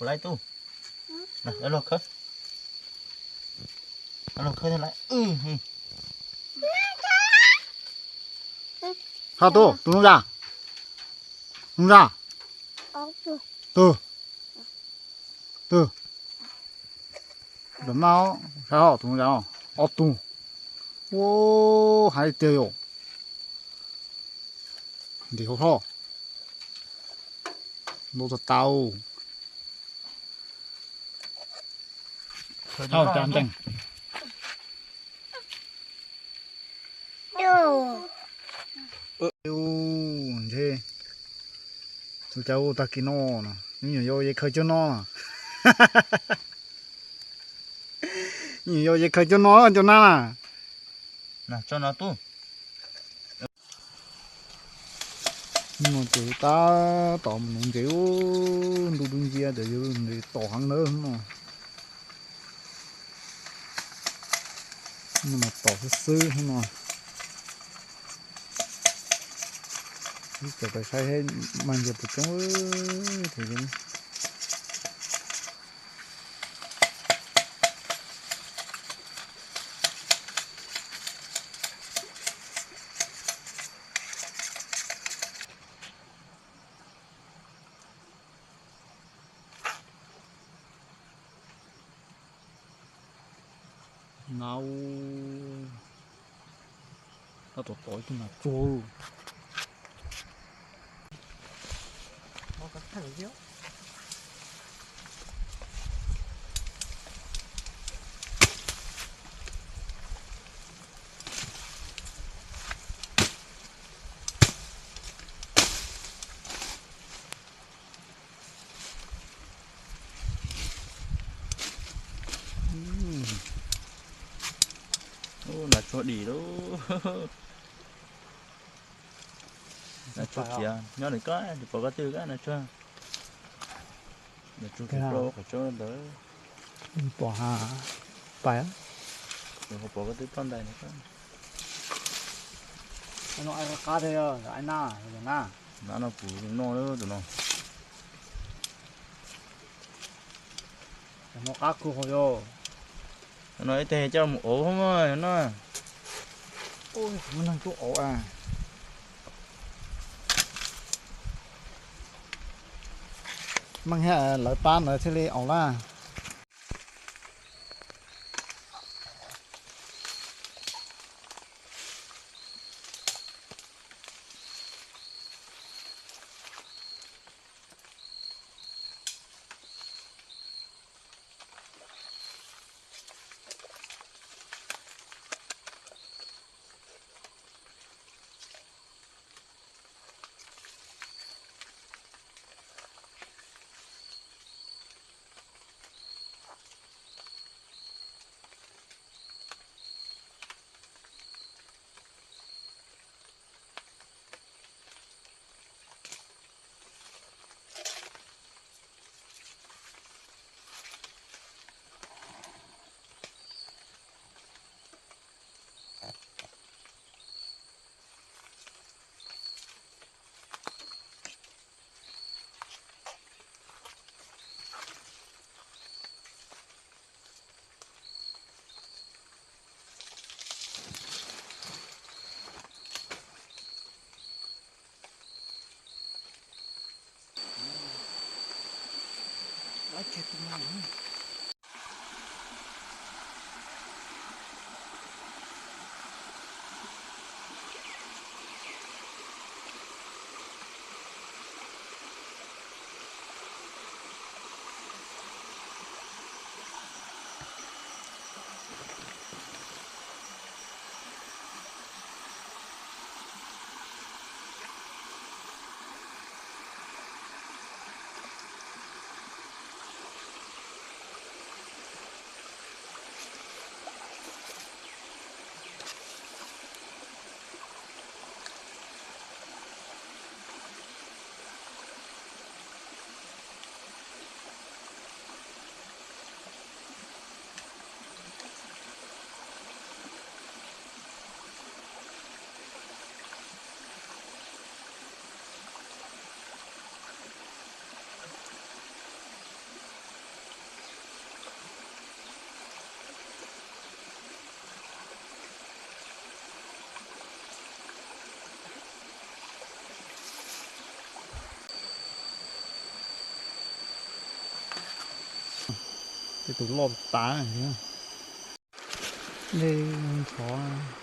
Puas laib tub? Los khawb, los khawb thiaj laib. Ho tub, tus zoo zam, zoo zam. Tus, tus, tus mas, saib ho tus zoo zam, ob tug. Ua, hais tiag yom. Ntim hauv hlo. Ntau tas tas. Thauj cas nteeg. Ntshe tus cas ua tag kis no, me nyuam yaus yeej khaws cov no, me nyuam yaus yeej khaws cov no cov na. Tso no tub. Hnub no ces tab tom mus nuv ntses, ntuj dub nciab ces yuav mus nuv ntses tom heev nawb hnub no. Hnub no mas tom xwb xwb hnub no. Ib txawm pais saib mas ntses puas coob. Na, tab tom tod ib tug nas tsuag. Ub, nas tsuag dim lauj. Nas tsuag khiav nyob li koj, tsis pom koj twb koj nas tsuag. Nas tsuag khiav ploj qhov tsob ntawd. Pom ha, pais. Ho pom koj twb ploj ntais na. Qab thiab, na, na. Na no kuv noj tus no. No qab kug hauv yos. No ib teg coj mus auv no. Ub, kuv muaj neeg tuaj auv a. Meej thiab lawv pab ntawd thiaj li auv lawm. Tus loj tas. Dej ntxhov.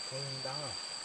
Khau dab.